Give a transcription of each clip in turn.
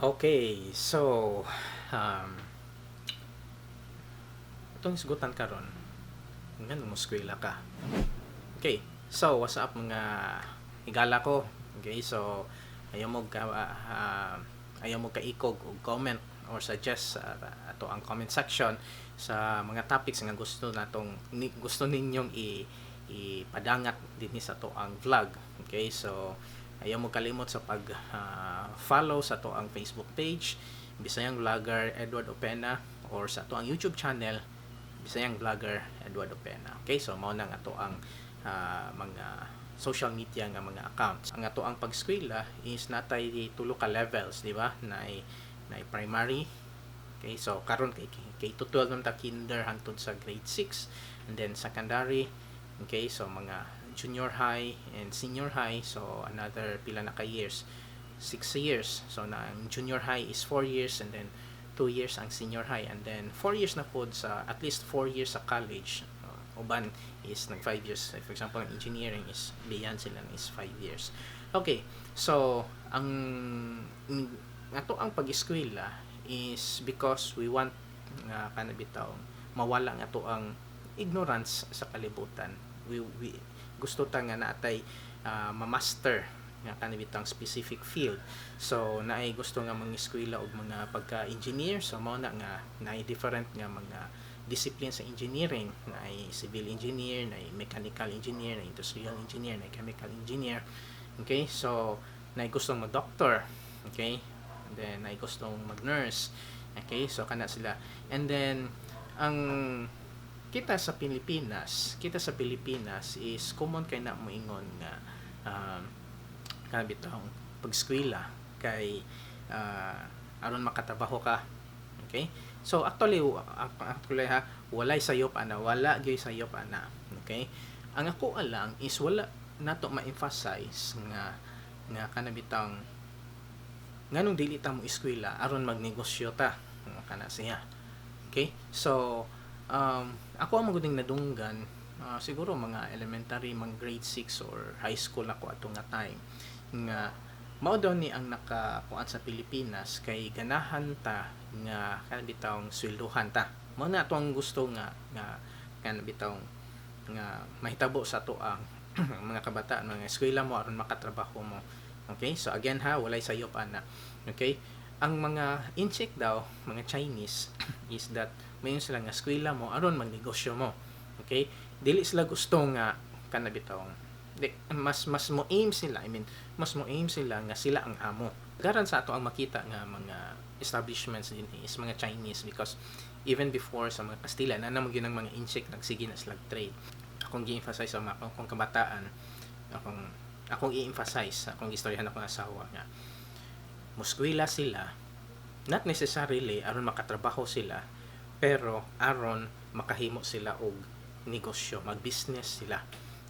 Okay, so atong hisgutan karon, nganong moeskwela ka? Okay, so what's up, mga higala ko? Okay, so ayaw mo kaikog og comment or suggest sa ato ang comment section sa mga topics nga gusto ninyong i ipadangat dinhi sa ato ang vlog. Okay, so ayaw mo kalimot sa pag follow sa ato ang Facebook page, Bisayang Vlogger Edward Opena, or sa ato ang YouTube channel, Bisayang Vlogger Edward Opena. Okay, so mao nang ato ang mga social media nga mga accounts. Ang ato ang pagskwela is natay tulo ka levels, di ba? Naay primary. Okay, so karon kay K to 12 man ta, kinder hangtod sa grade 6, and then secondary. Okay, so mga junior high and senior high, so another pila na ka years? 6 years. So na ang junior high is 4 years and then 2 years ang senior high and then 4 years na pod sa, at least 4 years sa college. Uban is nag 5 years. Like, for example, ang engineering is beyond sila is 5 years. Okay, so ang ato ang pag-eskwela is because we want nga kana bitaw mawala nga ato ang ignorance sa kalibutan. We gusto ta nga naatay ma-master nga kana bitang specific field. So naay gusto nga mga eskwela og mga pagka-engineer, so mao na nga naay different nga mga discipline sa engineering, naay civil engineer, naay mechanical engineer, naay industrial engineer, naay chemical engineer. Okay, so naay gustong mag-doctor, okay? And then naay gustong mag-nurse. Okay, so kana sila. And then ang kita sa Pilipinas is common kay na moingon nga kana bitawng pag-eskwela kay aron makatrabaho ka. Okay? So actually ha, walay sayop ana, wala gyud sayop ana. Okay? Ang ako lang is wala nato ma-emphasize nga nga kana bitang nganong dili ta mo eskwela aron magnegosyo ta, kana siya. Okay? So ako ang maguding nadunggan, siguro mga elementary, mga grade 6 or high school ako ato nga time, nga mao daw ni ang nakakuan sa Pilipinas kay ganahan ta nga kana bitawng swelduhan ta. Mao na ato ang gusto nga nga kana bitawng nga mahitabo sa ato ang mga kabataan, mga eskwela mo aron makatrabaho mo. Okay? So again ha, walay sayop ana. Okay? Ang mga Intsik daw, mga Chinese, is that mayon sila nga eskwela mo aron magnegosyo mo. Okay? Dili sila gusto nga kana bitawng di, mas mas mo aim sila, I mean, mas mo aim sila nga sila ang amo. Garan sa ato ang makita nga mga establishments din is mga Chinese because even before sa mga Kastila na naman gyud ang mga Intsik, nagsige na sila trade. Akong gi-emphasize sa mga akong kabataan, akong akong i-emphasize, akong istoryahan akong asawa nga muskwela sila not necessarily aron makatrabaho sila, pero aron makahimo sila og negosyo, mag-business sila.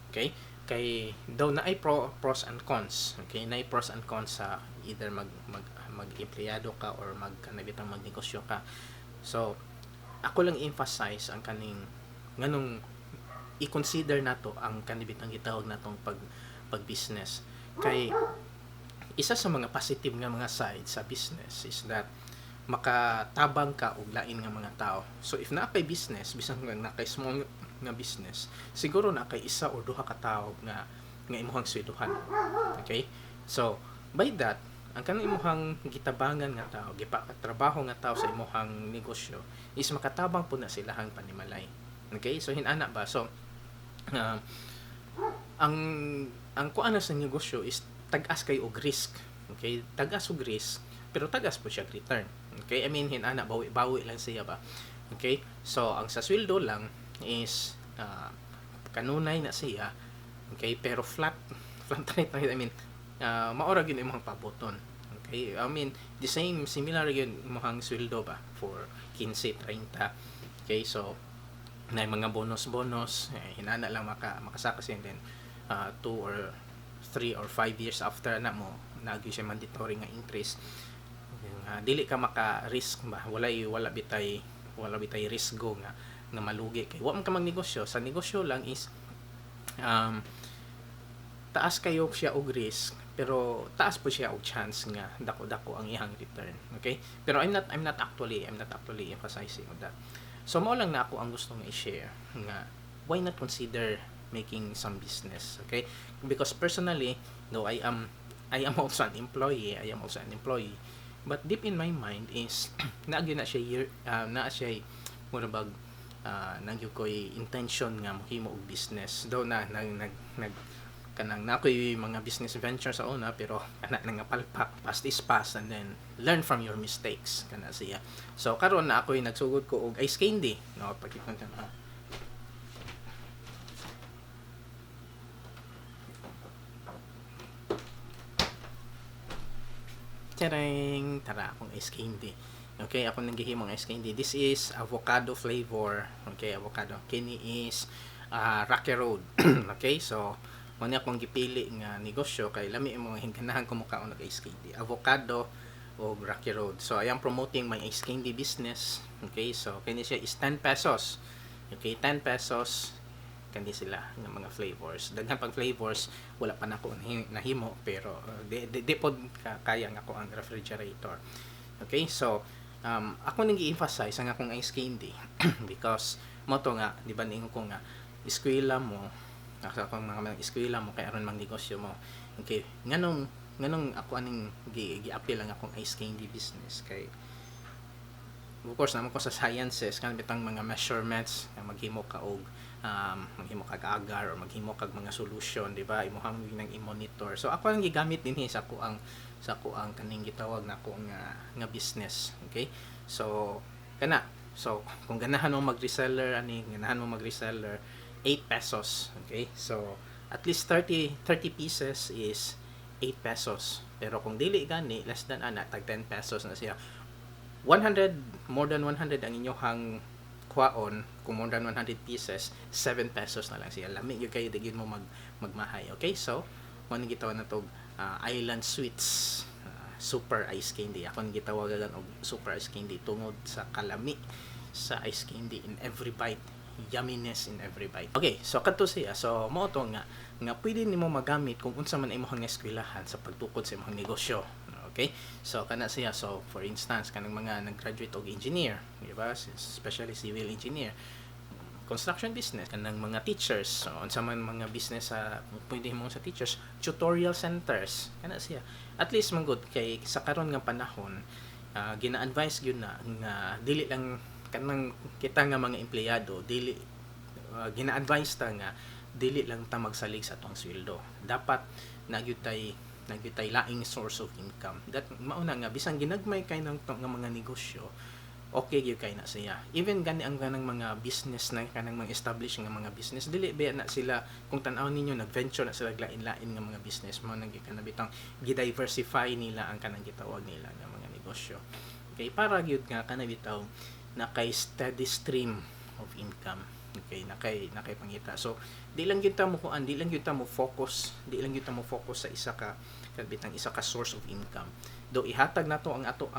Okay? Kay daw naay pros and cons. Okay, naay pros and cons sa either mag mag mag-empleyado ka or mag kanabitang magnegosyo ka. So ako lang emphasize ang kaning nganong i-consider nato ang kanibitang gitawag natong pag pag-business. Kay isa sa mga positive nga mga side sa business is that makatabang ka og lain nga mga tao. So if naa kay business, bisan nga naa kay small nga business, siguro naa kay isa or duha ka tawo nga nga imuhang swelduhan. Okay? So by that, ang kanang imuhang gitabangan nga tao, gipakatrabaho nga tao sa imuhang negosyo is makatabang po na silahang panimalay. Okay? So hinana ba? So ang kuan na sa negosyo is tag-as kay og risk. Okay? Tag-as og risk pero tag-as po siya return. Okay? I mean, hinana, bawi-bawi lang siya ba. Okay? So ang sa sweldo lang is kanunay na siya. Okay? Pero flat flat rate na, I mean, maora gyud imong pabuton. Okay? I mean, the same, similar gyud imong sweldo ba for 15, 30. Okay? So na mga bonus-bonus, eh, hinana lang makasaka siya and then 2 or 3 or 5 years after na mo naagi siya mandatory nga increase nga dili ka maka-risk ba, wala bitay risgo nga nga malugi kay wa man ka magnegosyo. Sa negosyo lang is taas kayo siya og risk. Pero taas po siya og chance nga dako-dako ang iyang return. Okay? Pero I'm not actually emphasizing on that. So mao lang na ako ang gusto nga i-share nga why not consider making some business, okay? Because personally, though I am also an employee, I am also an employee, but deep in my mind is naa gyud na siya year, naa siya mura bag naa gyud ko'y intention nga mohimo og business, though na nag nag nag kanang naa ko'y mga business venture sa una, pero kana na nga palpak. Past is past, and then learn from your mistakes, kana siya. So karon na ako'y nagsugod ko og ice candy, no? Pakita ka na. Tcharing! Tara, akong ice candy. Okay, ako nang gihimong ice candy. This is avocado flavor. Okay, avocado. Kini is Rocky Road. Okay, so mao ni akong gipili nga negosyo kay lami mo ganahan ko mokaon og ice candy. Avocado o Rocky Road. So I am promoting my ice candy business. Okay, so kini siya is 10 pesos. Okay, 10 pesos kani sila nga mga flavors. Daghan pag flavors, wala pa nako nahimo, pero di pod kaya nga ako ang refrigerator. Okay, so ako ning gi-emphasize ang akong ice candy because mo to nga, di ba, niingon ko nga eskwela mo sa akong mga eskwela mo kay aron mangnegosyo mo. Okay, nganong ako aning gi-appeal ang akong ice candy business kay of course naman ko sa sciences, kan bitang mga measurements nga maghimo ka og maghimo kag agar or maghimo kag mga solution, di ba, imuhang nang i-monitor. So ako ang gigamit dinhi sa ako ang kaning gitawag nako nga nga business. Okay, so kana, so kung ganahan mo mag reseller ani, ganahan mo mag reseller, 8 pesos. Okay, so at least 30 pieces is 8 pesos, pero kung dili gani, less than ana, tag 10 pesos na siya. 100, more than 100 ang inyong kuhaon, kung more than 100 pieces, 7 pesos na lang siya. Lami gyud kayo, di mo magmahay. Okay, so mo ni gitawag na tog Island Sweets super ice candy. Ako ni gitawagan og super ice candy tungod sa kalami sa ice candy in every bite, yumminess in every bite. Okay, so kadto siya. So mao to nga nga pwede nimo magamit kung unsa man imong eskwelahan sa pagtukod sa imong negosyo. Okay? So kana siya. So for instance, kanang mga nag-graduate og engineer, di ba? Especially civil engineer, construction business, kanang mga teachers, so unsa man mga business sa pwede mo sa teachers, tutorial centers, kana siya. At least man gud kay sa karon nga panahon, gina-advise gyud na nga dili lang kanang kita nga mga empleyado, dili gina-advise ta nga dili lang ta magsalig sa atong sweldo. Dapat naa gyud tay laing source of income. That mauna nga bisan ginagmay kay ng nga mga negosyo, okay gyud kay na siya. Even gani ang kanang mga business na kanang mga established nga mga business, dili ba na sila, kung tan-aw ninyo, nag-venture na sila lain-lain nga mga business mo nang kanang gi-diversify nila ang kanang gitawag nila nga mga negosyo. Okay, para gyud nga kana bitaw na kay steady stream of income. Okay, nakay pangita. So, di lang gyud ta mo kuan, di lang gyud ta mo focus, di lang gyud ta mo focus sa isa ka kabitang isa ka source of income. Do ihatag nato ang ato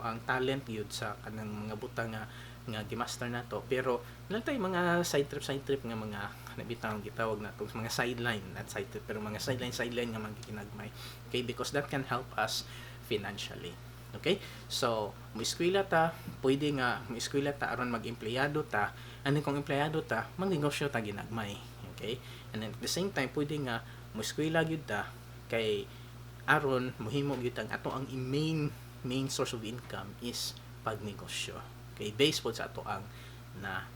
ang talent gyud sa kanang mga butang nga nga gimaster nato, pero lang tay mga side trip nga mga nabitang gitawag nato mga sideline, not side trip, pero mga sideline nga mga ginagmay. Okay, because that can help us financially. Okay? So, mo-eskwela ta, pwede nga mo-eskwela ta aron mag-empleyado ta, and then kung empleyado ta, magnegosyo ta ginagmay. Okay? And then at the same time, pwede nga mo-eskwela gyud ta kay aron mohimo gyud ang ato ang main main source of income is pagnegosyo. Okay, based po sa ato ang na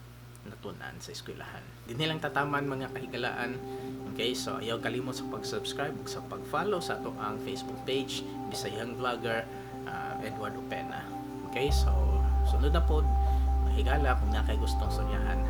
natunan sa eskwelahan. Dinhi lang tataman, mga kahigalaan. Okay, so ayaw kalimot sa pag-subscribe ug sa pag-follow sa ato ang Facebook page, Bisayang Vlogger Edward Opena. Okay, so sunod na pod, mahigala, kung naa kay gustong suryahan.